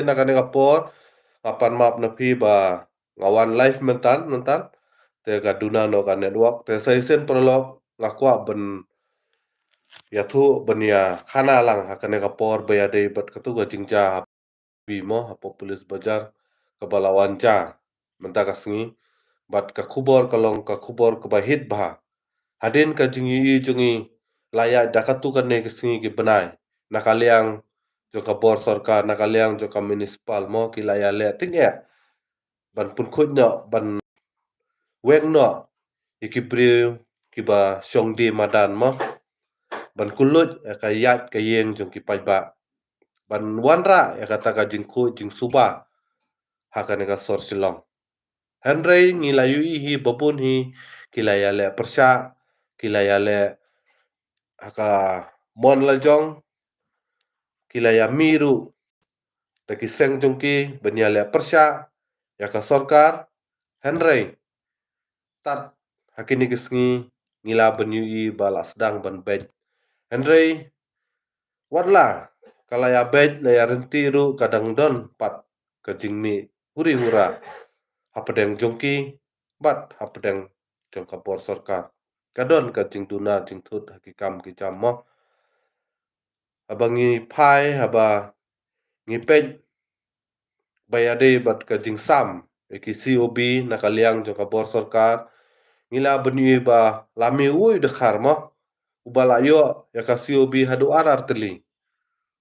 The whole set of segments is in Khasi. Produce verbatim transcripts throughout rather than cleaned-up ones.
Na kane ka por nga pan map na phi ba nga wan live myntan myntan, te ka duna noh ka network. Te sa shisien paralok, nga kwah ban ïathuh ban ïakhana lang ha kane ka por ba ïadei bad katu ka jingjia ha P B mo, hapoh Police Bazar, kaba la wan jia mynta ka sngi. Bad ka khubor ka long ka khubor kaba hit bha. Hadien ka jingïohi jong ngi, la ïaid da katu kane ka sngi ki bnai, na ka liang jong ka bor sorkar, na ka liang jong ka municipal mo, ki la ïaleh tyngeh ban pynkhuid noh, ban weng noh ïa ki briew kiba shong die madan mo, ban kylluid ïa ka ïaid ka ïeng jong ki paidbah, ban wanrah ïa kata ka jingkhuid jingsuba ha kane ka sor Shillong. Hynrei ngi la ïohi hi ba bun hi ki la ïaleh pyrshah, ki la ïaleh ha ka mon la jong, ki la ïamih ruh da ki seng jong ki ban ïaleh pyrshah ïa ka sorkar. Hynrei tad ha kine ki sngi ngi lah ban ïohi ba la sdang ban beit. Hynrei wat la ka la ïabeit, la ïaryntih ruh, ka dang don pat ka jingmih huri hura hapdeng jong ki bad hapdeng jong ka bor sorkar. Ka don ka jingduna jingthut ha ki kam ki jam mo. Haba ngi phai, haba ngi peit ba ïadei bad ka jingsam ïa ki C O B na ka liang jong ka bor sorkar, ngi lah ban ïohi ba la mih uwei u dkhar mo, uba la ïoh ïa ka C O B haduh ar ar tylli.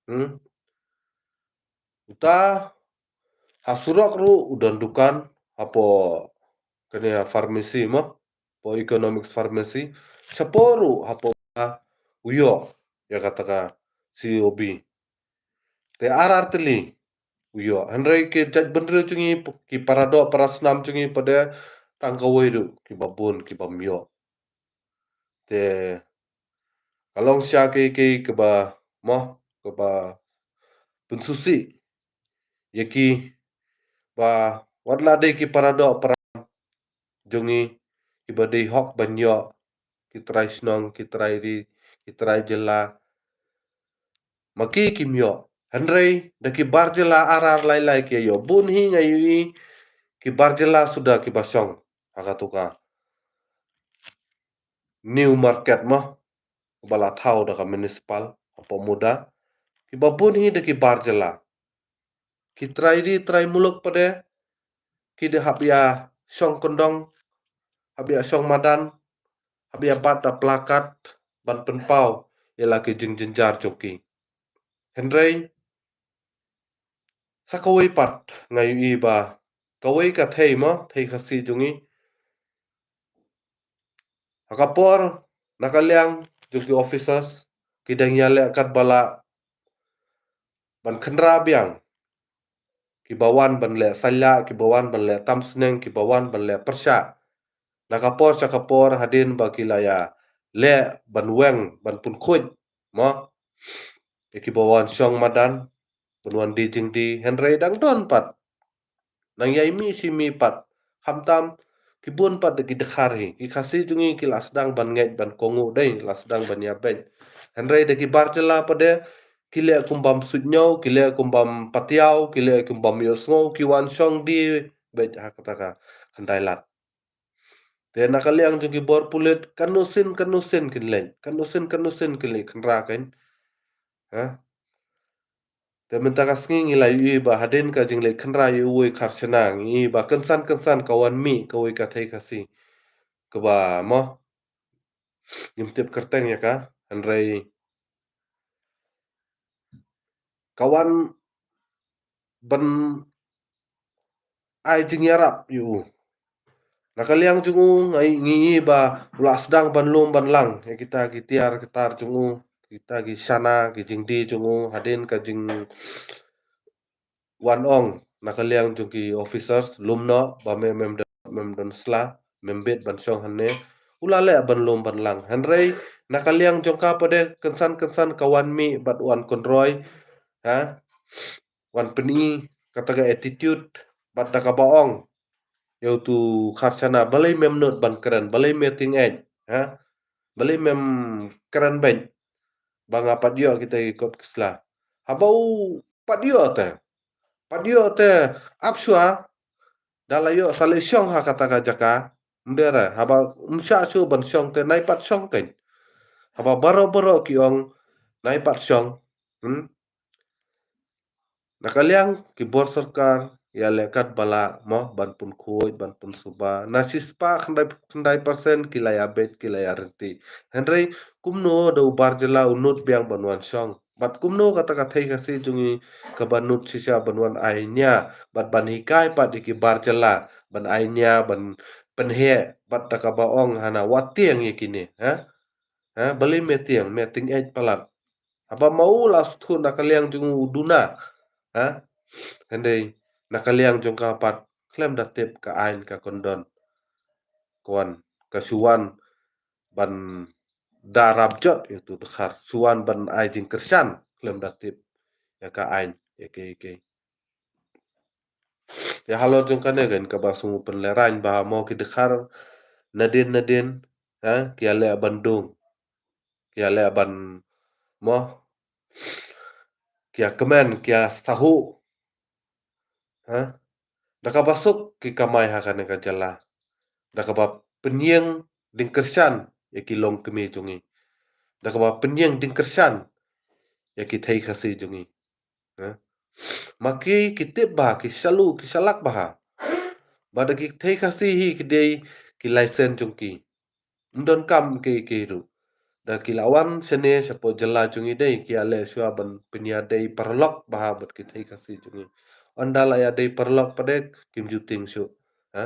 Hmm? Uta ha surok ruh u don dukan, hapoh kane pharmacy mo, hapoh Economics Pharmacy. Shapoh ruh hapoh u ïoh ïa kata ka C O B. Te ar ar tylli u ïoh. Hynrei ki jaitbynriew jong ngi, ki paradoh parasnam jong ngi pat de tang kawei ruh kiba bun kibym ïoh. Te ka long shisha kaei kaei kaba mo, kaba pynsngewsih ïa ki, ba wat la dei ki paradoh para jong ngi kiba dei hok ban ïoh, ki trai shnong, ki trai ri, ki trai jylla, ma ki kim ïoh. Hynrei da ki bar jylla ar ar lai lai ki ïoh. Bun hi nga ïohi ki bar jylla suda kiba shong ha katu ka New Market mo, ba la thaw da ka municipal hapoh Muda. Kiba bun hi da ki bar jylla. Ki trai ri trai muluk pat de ki dei hap ïa shong kyndong, hap ïa shong madan, hap ïa bat da placard ban pynpaw ïa la ki jingjynjar jong ki. Hynrei sa kawei pat nga ïohi ba kawei ka thei mo, thei Khasi jong ngi, ha ka por na ka liang jong ki officers ki dang ïaleh katba lah ban khynra biang kiba wan ban leh salia, kiba wan ban leh tam sneng, kiba wan ban leh pyrshah. Na ka por sha ka por hadien ba ki la ïaleh ban weng, ban pynkhuid mo ïa kiba wan shong madan, ban wan die jingdie. Hynrei dang don pat, nang ïai mih shi mih pat. Khamtam ki bun pat da ki dkhar hi. Ki Khasi jong ngi ki la sdang ban ngeit ban kohnguh dei, la sdang ban ïabeit. Hynrei da ki bar jylla pat de ki leh kum bym suidñiew, ki leh kum bym patiaw, ki leh kum bym ïohsngew, ki wan shong die beit ha kata ka khyndai lad. Te na ka liang jong ki bor pulit, katno sien katno sien kin leit, katno sien katno sien kin leit khynra kein. Ha? Te mynta ka sngi ngi la ïohi ba hadien ka jingleit khynra ïa uwei u kharshana, ngi ïohi ba kynsan kynsan ka wan mih kawei ka thei Khasi kaba mo, ngim tip kyrteng ïa ka, hynrei ka wan ban ai jingïarap ïa u. Na ka liang jong u, ngi ïohi ba u la sdang ban lum ban lang ïa kita ki tiar ki tar jong u, kita ki shana, ki jingdie jong u, hadien ka jingwan ong na ka liang jong ki officers, lum noh ba mem, mem don, mem don sla, mem bit ban shong hangne. U la leh ban lum ban lang. Hynrei na ka liang jong ka pat de kynsan kynsan ka wan mih bad wan kynroi, ha? Wan pyni kata ka attitude bad da kaba ong ïa utu u kharshana, balei mem nud ban kren, balei me tyngeh, ha? Balei mem kren beit ba nga pat ïoh kita ki kot ki sla? Haba u pat ïoh te, Pat ïoh te ap shuwa, da la ïoh sa leh shong ha kata ka jaka. Ym dei re, haba ym shah shuh ban shong te nai pat shong kein. Haba baroh baroh ki ong nai pat shong. Hmm? Na ka liang ki bor sorkar, ïaleh katba lah mo, ban pynkhuid, ban pynsuba. Na shispah khyndai, khyndai percent ki la ïabit, ki la ïarynti. Hynrei kumno da u bar jylla u nud biang ban wan shong? Bad kumno kata ka thei Khasi jong ngi kaba nud shisha ban wan ai nia, bad ban hikai pat ïa ki bar jylla ban ai nia, ban pynheh, bad da kaba ong hana wat tieng ïa kine, ha? Ha, balei me tieng, me tieng eh palat. Haba ma u la sthun na ka liang jong u duna. Ha? Hynrei na ka liang jong ka pat khlem da tip ka aiñ ka kyndon. Ka wan, ka shu wan ban da rap jot ïa utu u dkhar. Shu wan ban ai jingkyrshan khlem da tip ïa ka aiñ, ïa kei, ïa kei. Te halor jong kane kein kaba sngew pynlehraiñ ba mo ki dkhar nadien nadien, ha, ki ïaleh ban dung. Ki ïaleh ban mo, ki ïakmen, ki ïasahuh. Ha? Da kaba suk ki kamai ha kane ka jylla. Da kaba pynïeng jingkyrshan ïa ki longkmie jong ngi. Da kaba pynïeng jingkyrshan ïa ki thei Khasi jong ngi. Ha? Ma ki, ki tip bha, ki shaluk, ki shalak bha. Ba da ki thei Khasi hi ki dei ki license jong ki. Ym don kam kiei kiei ruh. Da ki la wan shane shapoh jylla jong ngi dei ki ïaleh shuwa ban pynïadei paralok bha bad ki thei Khasi jong ngi. Ynda la ïadei paralok pat de kim ju tieng shuh. Ha?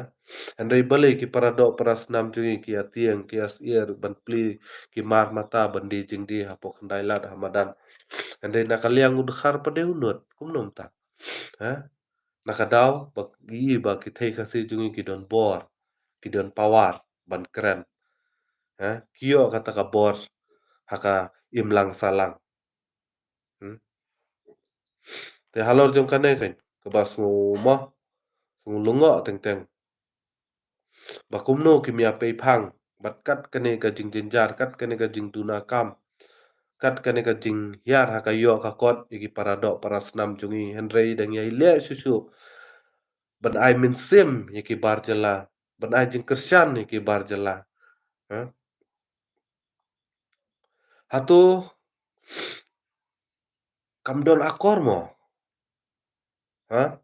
Hynrei balei ki paradoh parasnam jong ngi ki ïatieng, ki ïasyier ban plie, ki mar mata ban die jingdie hapoh khyndai lad ha madan. Hynrei na ka liang u dkhar pat de u nud, kumno mynta? Ha? Na ka daw ba ki, ba ki thei Khasi jong ngi ki don bor, ki don power ban kren. Ha? Ki ïoh kata ka bor ha ka imlang sahlang. Hmm? Te halor jong kane kein kaba sngew mo, sngew lyngngoh teng teng. Ba kumno kim ïa pei phang bad kat kane ka jingjynjar, kat kane ka jingduna kam, kat kane ka jinghiar ha ka ïoh ka kot ïa ki paradoh parasnam jong ngi, hynrei dang ïai leh shuh shuh ban ai mynsiem ïa ki bar jylla, ban ai jingkyrshan ïa ki bar jylla. Ha? Hato kam don akor mo? Ha?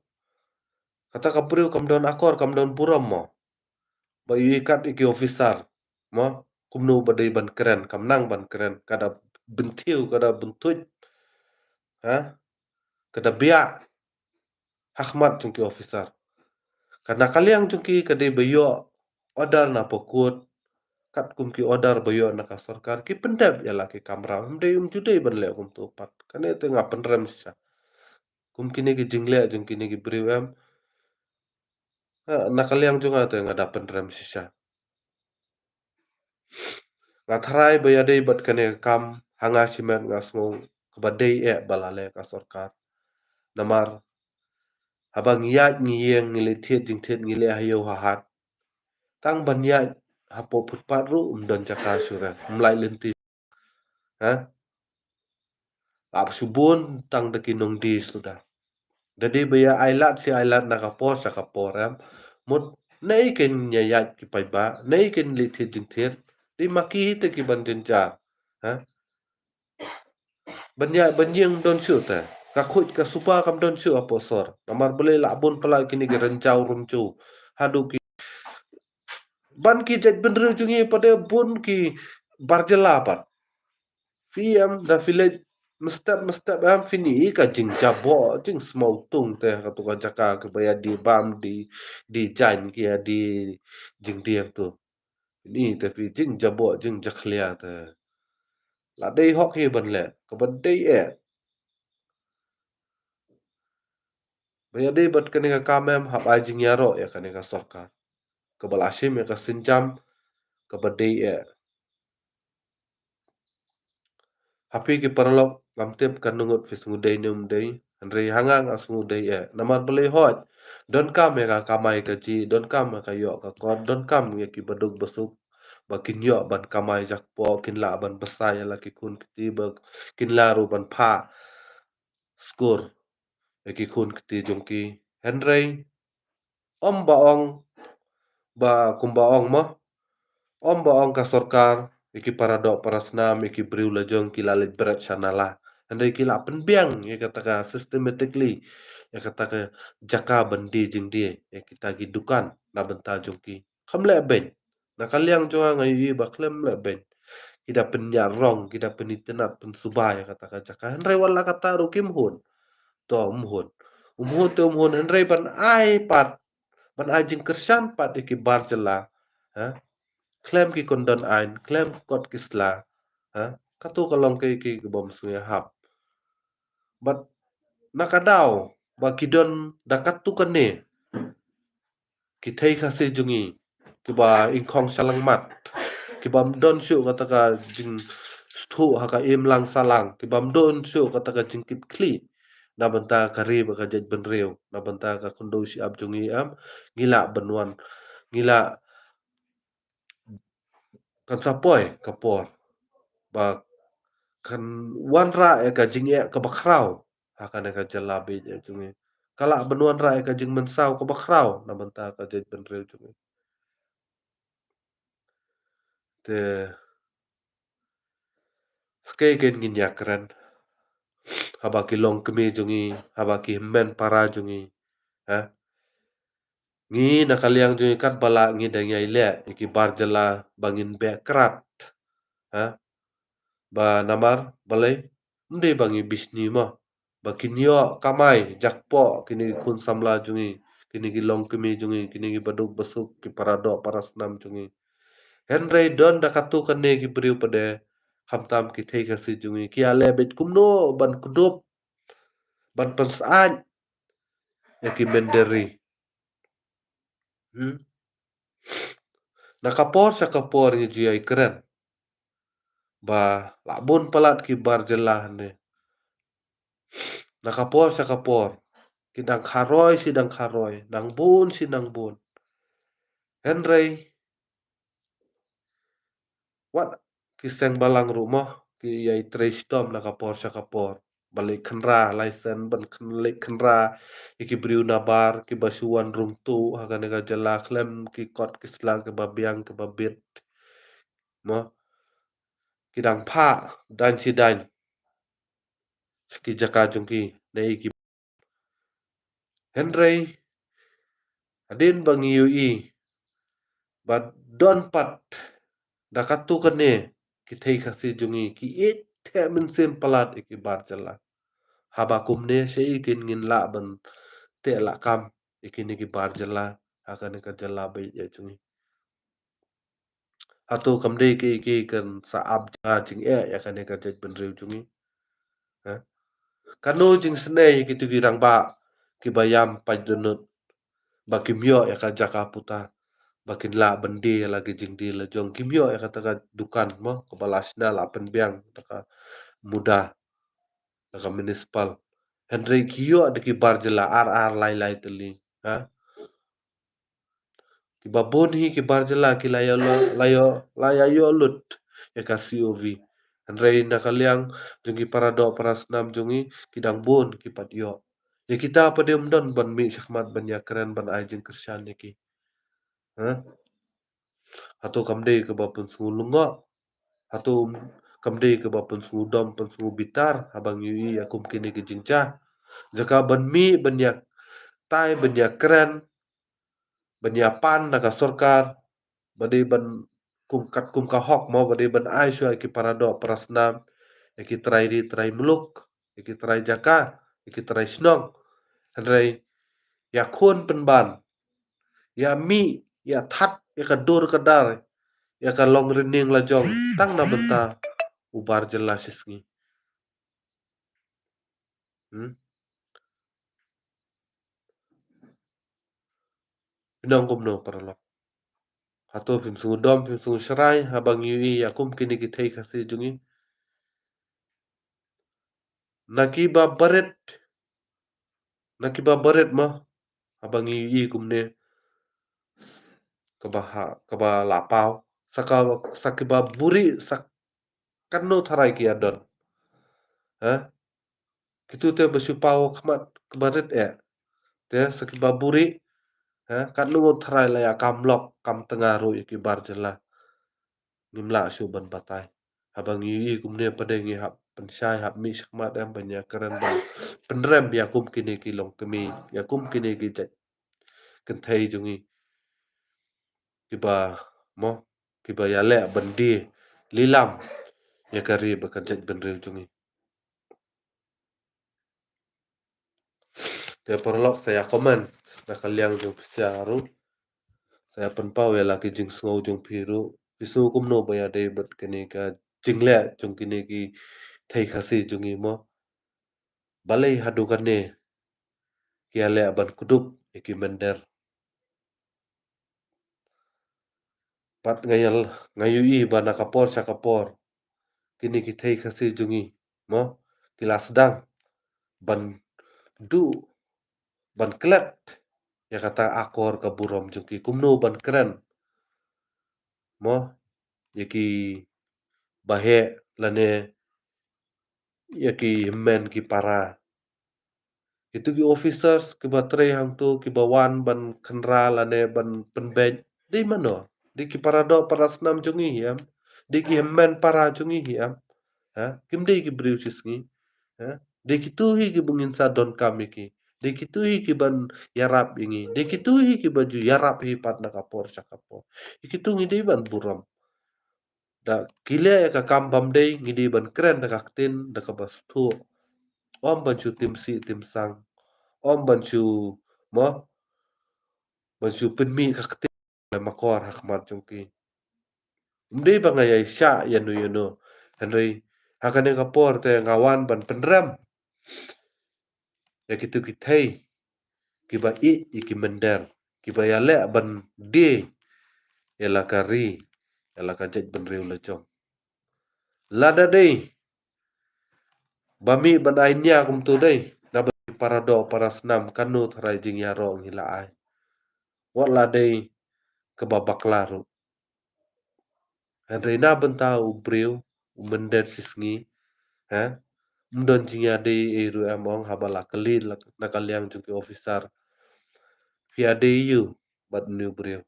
Kata ka briew kam don akor, kam don burom mo? Ba ïohi kat ïa ki officer mo, kumno ba dei ban kren, kam nang ban kren, ka da bynthiew, ka da bynthuit. Ha? Ka da biah ha khmat jong ki officer. Ka na ka liang jong ki ka dei ba ïoh order na pokut, katkum ki order ba ïoh na ka sorkar, ki pyndep ïa la ki kamra. Ym dei, ym ju dei ban leh kumto pat. Kane te nga pynrem shisha. Kum kine ki jingleh jong kine ki briew em, ha, na ka liang jong nga te nga da pynrem shisha. Nga tharai ba ïadei bad kane ka kam, ha nga shimet nga sngew kaba dei eh ba la leh ka sorkar. Namar haba ngi ïaid ngi ïeng, ngi leit thied jingthied, ngi leh ha ïew ha hat, tang ban ïaid hapoh footpath ruh ym don jaka shuh re, ym lai lynti. Ha? Ap shu bun tang da ki nongdie suda. Da dei ba ïa ailad shi ailad na ka por sha ka por em. Mut naei kein ïa ïaid ki paidbah, naei kein leit thied jingthied. Dei ma ki hi te ki ban jynjar. Ha? Ban ïa, ban ïeng don shuh te. Ka khuid ka suba kam don shuh hapoh sor. Namar balei la bun palat kine ki rynjaw rynjaw. Haduh ki ban ki jaitbynriew jong ngi pat de bun ki bar jylla pat. Phi em da phi leit mynstep mynstep em phin i ka jingjaboh jingsmawtung te ha kato ka jaka kaba ïa die bam die, die jaiñ ki ïa die jingdie tu. Phin i te phi jingjaboh jingjakhlia te. La dei hok hi ban leh kaba dei eh. Ba ïadei bad kane ka kam em hap ai jingïaroh ïa kane ka sorkar. Kaba la shim ïa ka sienjam kaba dei eh. Ha phi ki paralok ngam tip ka nongut phi sngew dei ne ym dei. Hynrei ha nga nga sngew dei eh. Namar balei hooid. Donkam ïa ka kamai kajih, donkam ïa ka ïoh ka kot, donkam ïa ki baduk basuk. Ba kin ïoh ban kamai jakpoh, kin lah ban bsa ïa la ki khun kti ba kin lah ruh ban phah skur ïa ki khun kti jong ki. Hynrei ym ba ong, ba kumba ong mo, ym ba ong ka sorkar, ïa ki paradoh parasnam, ïa ki briew lajong ki la leit bret sha nala. Hynrei ki la pynbiang ïa kata ka systematically, ïa kata ka jaka ban die jingdie ïa kita ki dukan na bynta jong ki. Kham leh beiñ. Na ka liang jong nga, nga ïohi ba khlem leh beiñ. Ki da pynïaid rong, ki da pynitynnad pynsuba ïa kata ka jaka. Hynrei wat la kata ruh kim hun. To um hun. Um hun te um hun, hynrei ban ai pat, ban ai jingkyrshan pat ïa ki bar jylla, ha? Khlem ki kyndon aiñ, khlem kot ki sla, ha? Katu ka long ki, ki, ki bym sngewhap. Bad na ka daw ba ki don da katu kane ki thei Khasi jong ngi, kiba ingkhong shalangmat, kibym don shuh kata ka jingsthuh ha ka imlang sahlang, kibym don shuh kata ka jingkitkhlieh na bynta ka ri bad ka jaitbynriew, na bynta ka khyndew shyiap jong ngi, em, ngi lah ban wan, ngi lah, kan sa poi ka por ba kan wanrah ïa ka jingeh kaba khraw ha kane ka jylla bad ïa jong ngi. Ka lah ban wanrah ïa ka jingmynsaw kaba khraw na bynta ka jaitbynriew jong ngi. Te, sa kaei kein ngin ïakren? Haba ki longkmie jong ngi, haba ki hynmen para jong ngi, ha? Ngi na ka liang jong ngi katba lah ngi dang ïai leh ïa ki bar jylla ba ngin beh krad, ha? Ba namar balei? Ym dei ba ngi bishni mo, ba kin ïoh kamai jakpoh kine ki khun samla jong ngi, kine ki longkmie jong ngi, kine ki baduk basuk, ki paradoh parasnam jong ngi. Hynrei don da katu kane ki briew pat de, khamtam ki thei Khasi jong ngi, ki ïaleh beit kumno ban kdup, ban pynsyaid ïa ki mynder ri. Hmm? Na ka por sha ka por ngi ju ïai kren ba lah bun palat ki bar jylla hangne. Na ka por sha ka por ki dang kharoi shi dang kharoi, nang bun shi nang bun. Hynrei wat ki seng balang ruh mo, ki ïai trei shitom na ka por sha ka por ban leit khynra license, ban khyn-, leit khynra ïa ki briew nabar kiba shu wan rung tuh ha kane ka jylla khlem ki kot ki sla kiba biang kiba bit mo. Ki dang phah daiñ shi daiñ sha ki jaka jong ki, ne ïa ki. Hynrei hadien ba ngi ïohi ba don pat da katu kane ki thei Khasi jong ngi ki ïeit theh mynsiem palat ïa ki bar jylla. Haba kumne shaei kein ngin lah ban teh lah kam ïa kine ki bar jylla ha kane ka jylla bad ïa jong ngi? Hato kam dei kaei kaei kan sa ap jngai jingeh ïa kane ka jaitbynriew jong ngi? Ha? Kano jingsnei ïa kitu ki rangbah kiba ïam paid dohnud ba kim ïoh ïa ka jaka puta, ba kin lah ban die ïa la ki jingdie lajong, kim ïoh ïa kata ka dukan mo kaba la shna la pynbiang da ka MUDA, da ka municipal. Hynrei ki ïoh da ki bar jylla ar ar lai lai tylli, ha? Kiba bun hi ki bar jylla ki la ïoh, la ïoh, la ïoh lut ïa ka C O V. Hynrei na ka liang jong ki paradoh parasnam jong ngi ki dang bun ki pat ïoh. Ïa kita pat de ym don ban mih shakhmat ban ïakren ban ai jingkyrshan ïa ki. Ha? Hato kam dei kaba pynsngew lyngngoh? Hato kam dei kaba pynsngew dom, pynsngew bitar haba ngi ïohi ïa kum kine ki jingjia? Jaka ban mih ban ïatai ban ïakren, ban ïapan na ka sorkar, ba dei ban kum katkum ka hok mo, ba dei ban ai shuwa ïa ki paradoh parasnam, ïa ki trai ri trai muluk, ïa ki trai jaka, ïa ki trai shnong. Hynrei ïakhun pynban, ïamih, ïathad ïa ka dur ka dar, ïa ka long rining lajong tang na bynta u bar jylla shisngi. Hmm? Phi nang kumno paralok? Hato phim sngewdom, phim sngewsharai haba ngi ïohi ïa kum kine ki thei Khasi jong ngi? Na kiba barit, na kiba barit mo, haba ngi ïohi kumne, kaba ha, kaba la paw, sa ka, sa kiba buri, sa kano tharai ki ïadon. Ha? Kitu te ba shu paw khmat kaba rit eh. Te sa kiba buri, ha, katno ngut tharai la ïa kam lok, kam tnga ruh ïa ki bar jylla. Ngim lah shuh ban batai. Haba ngi ïohi kumne pat de ngi hap pynshai, hap mih shakhmat em ban ïa kren ban pynrem ïa kum kine ki longkmie, ïa kum kine ki jait kynthei jong ngi. Kiba, mo, kiba ïaleh ban die lilam ïa ka ri bad ka jaitbynriew jong ngi. Te paralok sa ïa comment na ka liang jong phi sa ruh. Sa ïa pynpaw ïa la ki jingsngew jong phi ruh. Phi sngew kumno ba ïadei bad kine ka jingleh jong kine ki thei Khasi jong ngi mo. Balei haduh kane ki ïaleh ban kdup ïa ki mynder. Pat nga ïa, nga ïohi ba na ka por sha ka por kine ki thei Khasi jong ngi mo, ki la sdang ban duh, ban klet ïa kata akor ka burom jong ki, kumno ban kren mo ïa ki baheh lane ïa ki hynmen ki para. Kitu ki officers kiba trei hangtu, kiba wan ban khynra lane ban pynbeit, dei mano? Dei ki paradoh parasnam jong ngi hi em? Dei ki hynmen para jong ngi hi em? Ha? Kim dei ki briew shisngi? Ha? Dei kitu hi kiba ngin sa donkam ïa ki. Dei kitu hi kiban ïarap ïa ngi. Dei kitu hi kiba ju ïarap hi pat na ka por sha ka por. Ïa kitu ngi dei ban burom. Da ki leh ïa ka kam bym dei, ngi dei ban kren da ka ktien, da kaba sngewthuh. Ym ban shu tim sih tim sang. Ym ban shu, mo, ban shu pynmih ka ktien makor ha khmat jong ki. Ym dei ba nga ïai shah ïano ïano. Hynrei ha kane ka por te nga wan ban pynrem ïa kitu ki thei kiba ïeit ïa ki mynder, kiba ïaleh ban die ïa la ka ri, ïa la ka jaitbynriew la jong. Lada dei ba mih ban ai nia kumtu dei, naba ki paradoh parasnam, kano tharai jingïaroh ngi la ai. Wat la dei kaba bakla ruh. Hynrei na bynta u briew, u mynder shisngi, ha? Ym don jingïadei ei ruh em ong, haba la kylli la, na ka liang jong ki officer. Phi ïadei ïa u bad une u briew.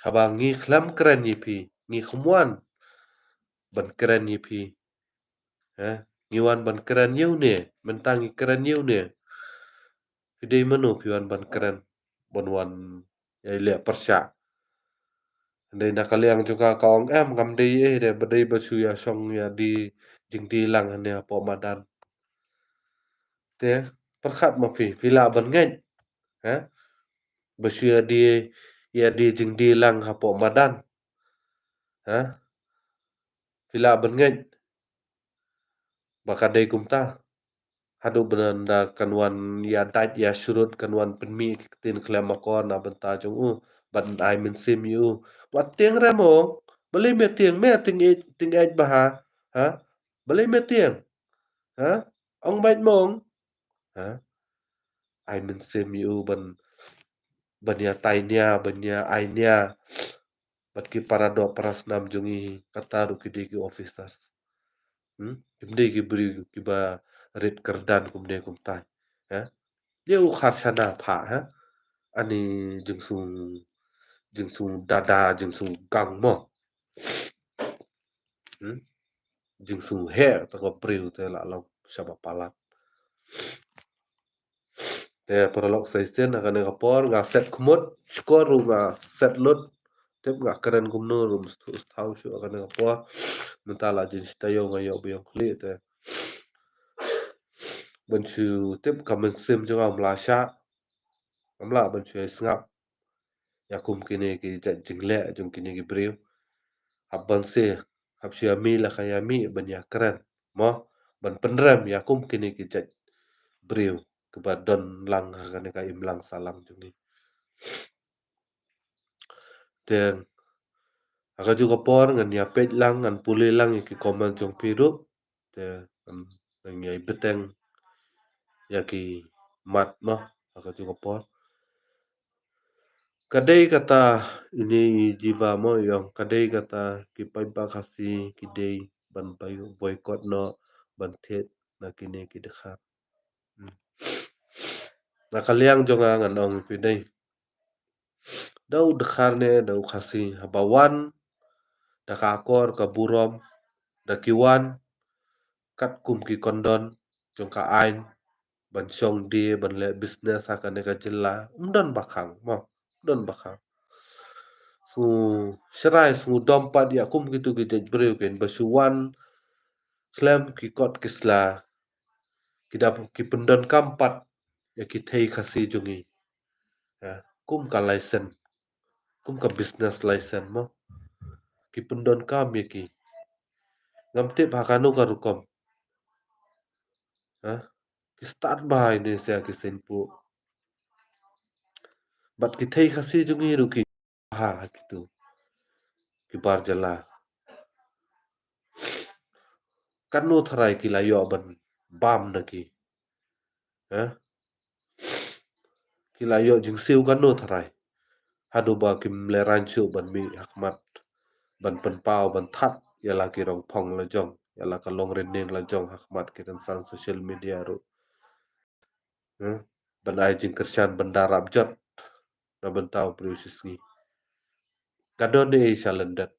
Haba ngi khlem kren ïa phi, ngi kham wan ban kren ïa phi. Ha? Ngi wan ban kren ïa une, mynta ngi kren ïa une. Phi dei mano phi wan ban kren, ban wan ïai leh pyrshah. Hynrei na ka liang jong ka ka ong em, ngam dei ei, dei ba dei ba shu ïa shong ïa die jingdie lang hangne hapoh madan. Te pyrkhat ma phi, phi lah ban ngeit, ha? Ba shu ïa die, ïa die jingdie lang hapoh madan, ha? Phi lah ban ngeit ba ka dei kumta. Haduh ban da kan wan ïa dait ïa shrut, kan wan pynmih ki ktien khlem akor na bynta jong u, ban ai mynsiem ïa u. Wat tieng re mo, balei me tieng, me tieng ïeit, tieng ïeit bha, ha? Balei me tieng? Ha? Ong beit mo. Ha? Ai mynsiem ïa u ban, ban ïa tai nia, ban ïa ai nia bad ki paradoh parasnam jong ngi, kata ruh ki dei ki officers. Hmm? Kim dei ki briew kiba rit kyrdan kumne kumtai. Ha? Ïa u khar shana pha, ha? Ani jingsngew, jingsngew dada, jingsngew gang mo. Hmm? Jingsngew heh, te ka briew te la long shaba palat. Te paralok sa shisien ha kane ka por nga set khmut, shkor ruh nga set lut. Tip nga kren kumno ruh msthu sthaw shuh ha kane ka por. Mynta la jin shi taïew nga ïoh ba ïong khlieh te. Ban shu tip ka mynsiem jong nga ym lah shah. Ngam lah ban shu ïai sngap ïa kum kine ki jait jingleh jong kine ki briew. Hap ban shu, hap shu ïa mih la ka ïa mih ban ïa kren mo, ban pynrem ïa kum kine ki jait briew kiba don lang ha kane ka imlang sahlang jong ngi. Te ha kajuh ka por ngan ïa peit lang, ngan pule lang ïa ki comment jong phi ruh. Te ngan, ngan ïai bteng ïa ki mat mo ha kajuh ka por. Ka dei kata, ine i Jiva mo i ong, ka dei kata ki paidbah Khasi ki dei ban bai boycott noh, ban thied na kine ki dkhar. Na ka liang jong nga ngan ong ïa phi dei, da u dkhar ne da u Khasi haba wan da ka akor ka burom, da ki wan katkum ki kyndon jong ka aiñ ban shong die, ban leh business ha kane ka jylla, ym don ba khang mo, ym don ba khang. Sngew shrai, sngew dom pat ïa kum kitu ki jait briew kin ba shu wan khlem ki kot ki sla, ki da ki pyndonkam pat ïa ki thei Khasi jong ngi. Ha, kum ka license, kum ka business license mo, ki pyndonkam ïa ki. Ngam tip ha kano ka rukom. Ha, ki start bha ïa ne sha ki seiñ puh. Bad ki thei Khasi jong ngi ruh ki ha, ha kitu ki bar jylla. Kano tharai ki la ïoh ban bam na ki? Ha? Ki la ïoh jingsiew kano tharai? Haduh ba kim leh rang shuh ban mih ha khmat ban pynpaw, ban thad ïa la ki rong phong la jong, ïa la ka long ri ning la jong ha khmat ki rynsan social media ruh. Hmm? Ban ai jingkyrshan ban da rap jot na bynta u briew shisngi. Ka don ne ei sha lyndet.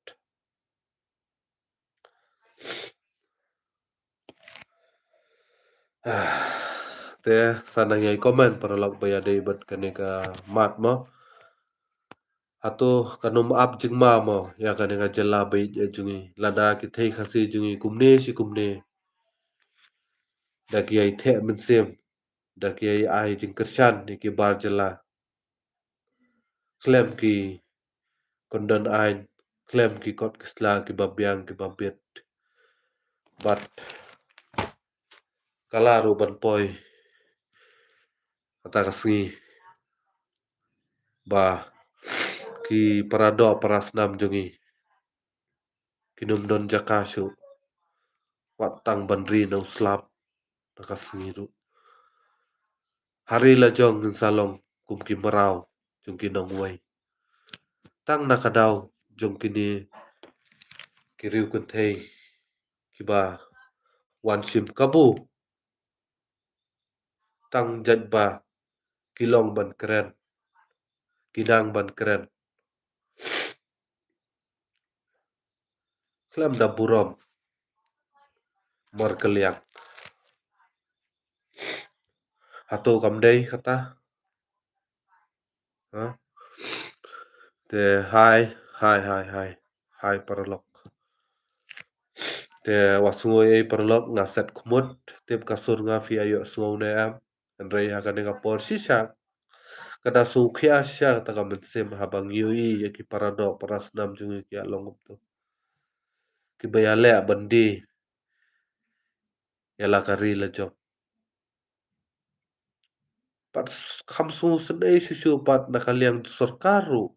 Te sa nang ïai comment paralok ba ïadei bad kane ka mat mo. Hato kan ym ap jingma mo ïa kane ka jylla baieit jong ngi, lada ki thei Khasi jong ngi kumne shi kumne da ki ïai theh mynsiem, da ki ïai ai jingkyrshan ïa ki bar jylla khlem ki kyndon aiñ, khlem ki kot ki sla kiba biang kiba bit. Bad ka la ruh ban poi kata ka sngi ba ki paradoh parasnam jong ngi kin ym don jaka shuh wat tang ban ri na u slap na ka sngi ruh. Ha ri la jong ngin sa long kum ki mraw jong ki nongwei. Tang na ka daw jong kine ki riew kynthei kiba wan shim kabu, tang jait ba ki long ban kren, ki nang ban kren khlem da burom markylliang. Hato kam dei kata? Ha? Te hai, hai, hai, hai, hai paralok. Te wat sngew ei paralok, nga set khmut, tip ka sur nga phi ïohsngew ne em. Hynrei ha kane ka por shisha ka da sngewkhia shisha kata ka mynsiem haba ngi ïohi ïa ki paradoh parasnam jong ngi ki ïalong kumto, kiba ïaleh ban die ïa la ka ri la jong. Pat kham sngewsynei shuh shuh pat na ka liang sorkar ruh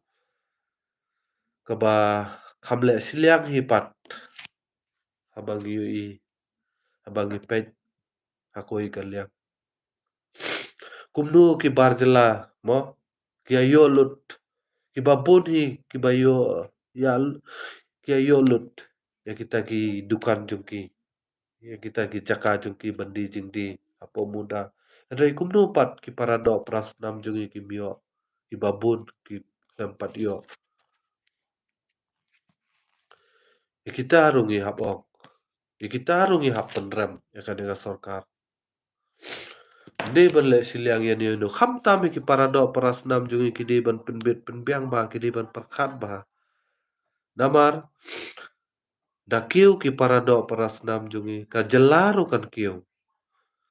kaba kham leh shiliang hi pat haba ngi ïohi, haba ngi peit ha kawei ka liang. Kumno ki bar jylla mo ki ïa ïoh lut, kiba bun hi kiba ïoh ïa, ki ïa ïoh lut ïa kita ki dukan jong ki, ïa kita ki jaka jong ki ban die jingdie hapoh mudar. Hynrei kumno pat ki paradoh parasnam jong ngi kim ïoh, kiba bun ki khlem pat ïoh. Ïa kita ruh ngi hap ong, ïa kita ruh ngi hap pynrem ïa kane ka sorkar. Dei ban leh shiliang ïa ïa no, khamtam ïa ki paradoh parasnam jong ngi ki dei ban pynbit pynbiang bha, ki dei ban pyrkhat bha. Namar da kiew ki paradoh parasnam jong ngi, ka jylla ruh kan kiew,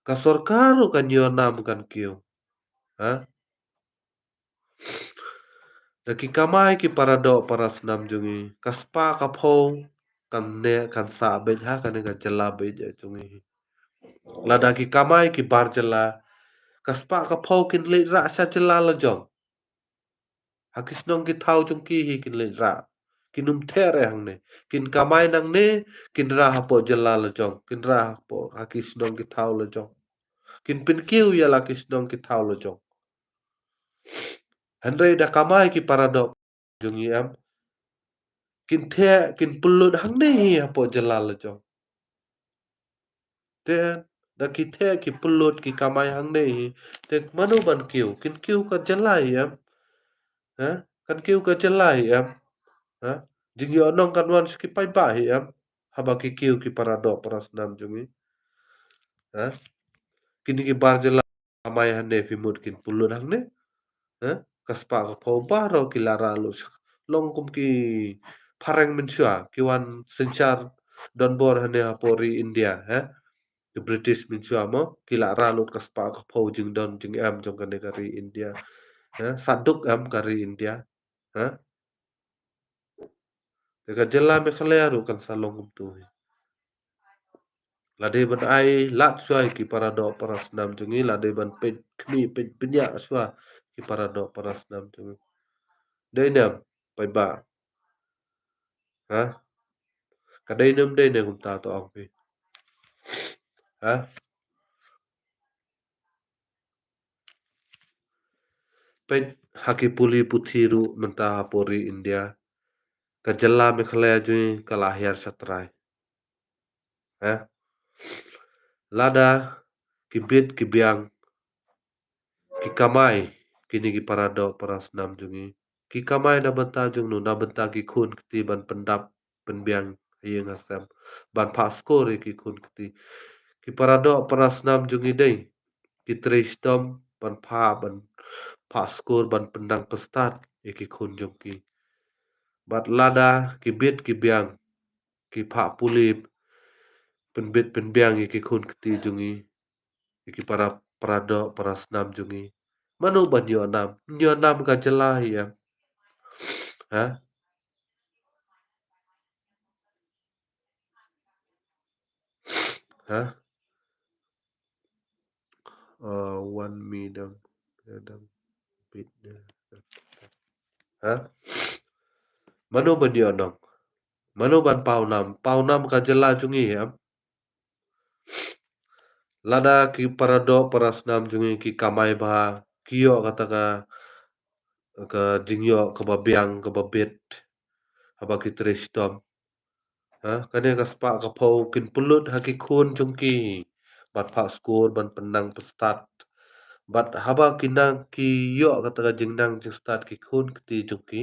ka sorkar ruh kan ïoh nam kan kiew. Ha? Da ki kamai ki paradoh parasnam jong ngi, ka spah ka phew kan neh kan sah beit ha kane ka jylla beit jong ngi. Lada ki kamai ki bar jylla, ka spah ka phew kin leit rah sha jylla la jong. Ha ki shnong ki thaw jong ki hi kin leit rah. Kin ym theh re hangne. Kin kamai nangne, kin rah hapoh jylla la jong. Kin rah hapoh ha ki shnong ki thaw la jong. Kin pynkiew ïa la ki shnong ki thaw la jong. Hynrei da kamai ki paradoh jong ngi em, kin theh, kin pynlut hangne hi hapoh jylla la jong. Te Da ki theh ki pynlut ki kamai hangne hi. Te mano ban kiew? Kin kiew ka jylla hi em? Ha? Kan kiew ka jylla hi em? Ha? Jingïohnong kan wan sha ki paidbah hi em? Haba ki kiew ki paradoh parasnam jong ngi. Ha? Kine ki bar jylla kamai hangne phi mut kin pynlut hangne. Ha? Ka spah ka phew baroh ki la rah lut. Long kum ki phareng mynshuwa ki wan synshar donbor hangne hapoh ri India, ha? Ki British mynshuwa mo, ki la rah lut ka spah ka phew jingdon jingem jong kane ka ri India. Ha? Sa duk em ka ri India. Ha? Te ka jylla Meghalaya ruh kan sa long kumtu hi. Lada ban ai lad shuwa ïa ki paradoh parasnam jong ngi, lada ban peit khmih peit bniah shuwa ki paradoh parasnam jong ngi. Dei ne em, paidbah? Ha? Ka dei ne em dei ne kumta, to ong phi? Ha? Peit ha ki pule puthi ruh mynta hapoh ri India, ka jylla Meghalaya jong ngi ka la hiar shatrai. Ha? Lada ki bit ki biang ki kamai kine ki paradoh parasnam jong ngi, ki kamai na bynta jong no? Na bynta ki khun kti ban pyndap pynbiang ha ïing ha sem, ban phah skur ïa ki khun kti. Ki paradoh parasnam jong ngi dei ki trei shitom ban phah, ban phah skur, ban pyndang pynstad ïa ki khun jong ki. Bad lada ki bit ki biang ki phah pule pynbit pynbiang ïa ki khun kti jong ngi, ïa ki para, paradoh parasnam jong ngi, mano ban ïoh nam? Ïoh nam ka jylla hi em? Ha? Ha? Uh, one me dang, dang bit, ha? Mano ban ïoh nam? Mano ban paw nam? Paw nam ka jylla jong ngi em? Lada ki paradoh parasnam jong ngi ki kamai bha, ki ïoh kata ka, ka jingïoh kaba biang kaba bit haba ki trei shitom. Ha, kane ka spah ka phew kin pynlut ha ki khun jong ki, ban phah skur, ban pynnang pynstad. Bad haba ki nang, ki ïoh kata ka jingnang jingstad ki khun kti jong ki,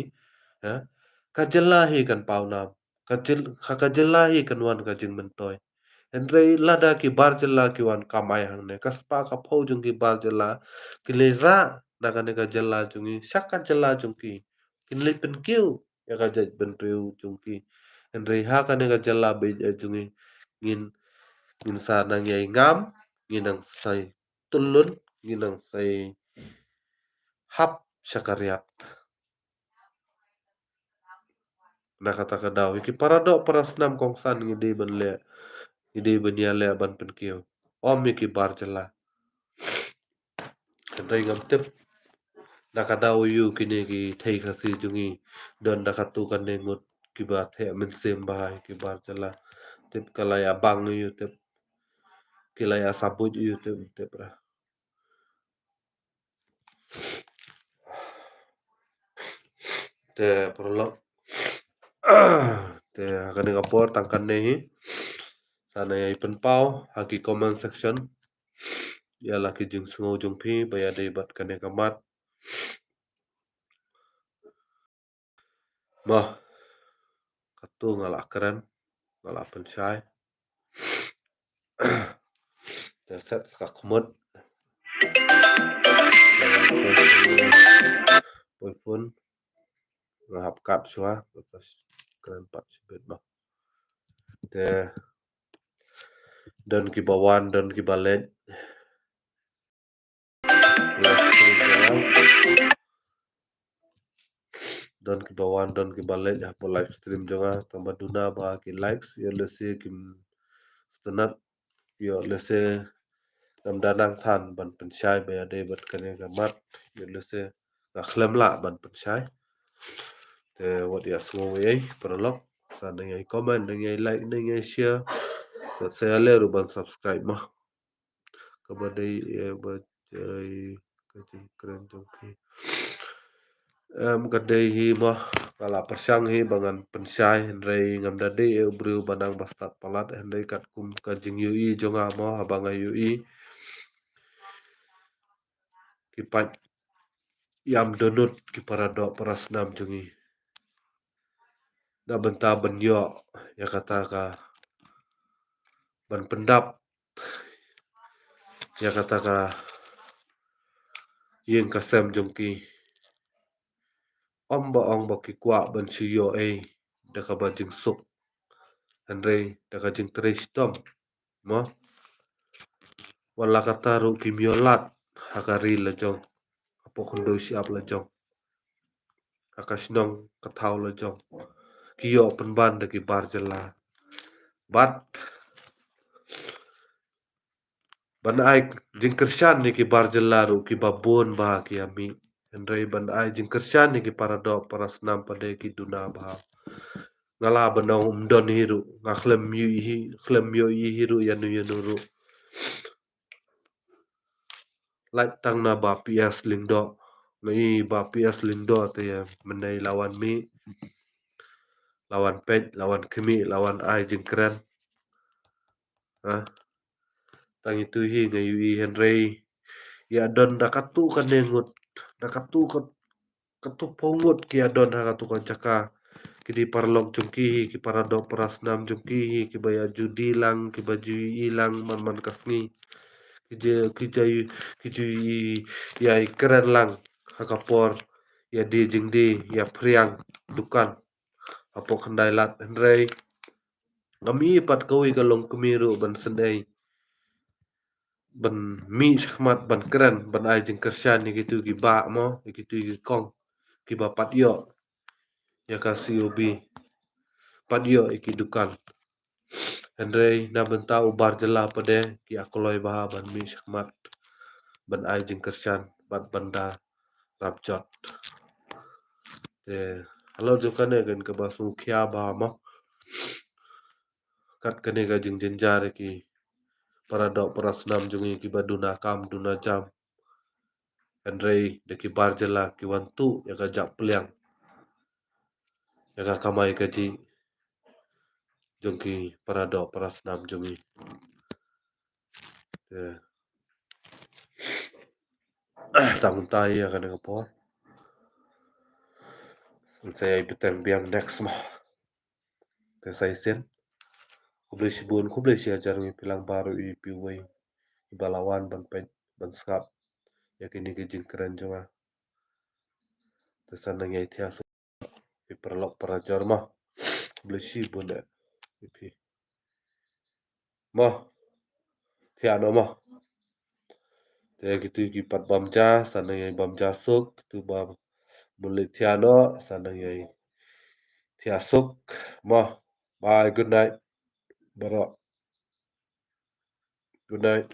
ha, ka jylla hi kan paw nam. Ka jyl-, ha ka jylla hi kan wan ka jingmyntoi. Hynrei lada ki bar jylla ki wan kamai hangne, ka spah ka phew jong ki bar jylla kin leit rah na kane ka jylla jong ngi, sha ka jylla jong ki, kin leit pynkiew ïa ka jaitbynriew jong ki. Hynrei ha kane ka jylla ba ïeit jong ngi, ngin, ngin sa nang ïai ngam, ngin nang sa ïai tyllun, ngin nang sa ïai hap sha ka riat. Na kata ka daw, ïa ki paradoh parasnam kongsan ngi dei ban leh, ngi dei ban ïaleh ban pynkiew. Ym ïa ki bar jylla. Hynrei ngam tip na ka daw ïa u kine ki thei Khasi jong ngi don da katu kane ngut kiba theh mynsiem bha ïa ki bar jylla. Tip ka la ïa bang ïa u, tip ki la ïa sabuit ïa u, tip, tip ra. Te paralok, te ha kane ka por tang kane hi, sa nang ïai pynpaw ha ki comment section ïa la ki jingsngew jong phi ba ïadei bad kane ka mat. Mo, katu nga la kren, nga la pynshai. Te set sa ka khmut. Poi phone. Nga hap kat shuwa, kren pat shibit mo. Te don kiba wan, don kiba leit. Live stream jong nga. Don kiba wan, don kiba leit hapoh live stream jong nga. Tang ba duna ba ki likes, ïoh lehse kim sngewtynnat, ïoh lehse ngam da nang than ban pynshai ba ïadei bad kane ka mat, ïoh lehse nga khlem lah ban pynshai. Te wat ïa sngew ei paralok, sa nang ïai comment, nang ïai like, nang ïai share. Sa ïaleh ruh ban subscribe mo. Kaba dei, eh, ba dei ka jingkren jong phi. Em, ka dei hi mo. Nga la pyrshang hi ba ngan pynshai, hynrei ngam da dei u briew ba nang ba stad palat, hynrei katkum ka jingïohi jong nga mo, haba nga ïohi ki paid ïam dohnud, ki para doh para snam jong ngi, na bynta ban ïoh ïa kata ka, ban pyndap ïa kata ka ïing ka sem jong ki. Ym ba ong ba ki kwah ban shu ïoh ei da kaba jingsuk, hynrei da ka jingtrei shitom mo. Wat la katta ruh kim ïoh lad ha ka ri la jong, hapoh khyndew shyiap la jong, ha ka shnong ka thaw la jong. Ki ïoh pynban da ki bar jylla. Bad ban ai jingkyrshan ïa ki bar jylla ruh kiba bun ba ki ïa mih. Hynrei ban ai jingkyrshan ïa ki para doh para snam pat de ki duna ba. Nga la ban ong ym don hi ruh, nga khlem ïohi, khlem ïohi hi ruh ïano ïano ruh. Lait tang na Bah P S Lyngdoh. Nga i Bah P S Lyngdoh te ïa mynne la wan mih, la wan peit, la wan khmih, la wan ai jingkren. Ha? Tang itu hi nga ïohi, hynrei ïa don da katto katne ngut, da katto kat-, katto phew ngut ki ïa don ha katto ka jaka. Ki dei paralok jong ki hi, ki para doh para snam jong ki hi, kiba ïa ju die lang, kiba ju ïohi lang man man ka sngi. Ki ju, ki ju, ki ju ïa, ïa kren lang ha ka por ïa die jingdie, ïa phriang dukan hapoh Khyndai Lad, hynrei ngam i pat kawei ka longkmie ruh ban sngewthuh, ban mih shakhmat ban kren, ban ai jingkyrshan ïa kitu ki bah mo, ïa kitu ki kong kiba pat ïoh ïa ka C O B, pat ïoh ïa ki dukan. Hynrei na bynta u bar jylla pat de ki ïa kloi bha ban mih shakhmat ban ai jingkyrshan bad ban da rap jot. Te halor jong kane kan kaba sngewkhia bha mo. Kat kane ka jingjynjar ïa ki para doh para snam jong ngi kiba duna kam duna jam. Hynrei da ki bar jylla ki wan tuh ïa ka jaka pliang, ïa ka kamai kajih jong ki para doh para snam jong ngi. Te tang kumta ïa kane ka por. Sa ïa bteng biang next mo. Te sa shisien, khublei shibun, khublei shihajar ngi phi lang baroh ïa phi wei iba la wan ban peit ban sngap ïa kine ki jingkren jong nga. Te sa nang ïai thiah suk ïa phi paralok parajor mo. Khublei shibun ïa phi. Mo. Thiah noh mo. Te kitu ki pat bam ja, sa nang ïai bam ja suk, kitu ba bun leit thiah noh, sa nang ïai thiah suk. Mo. Bye, good night. Baroh. Good night.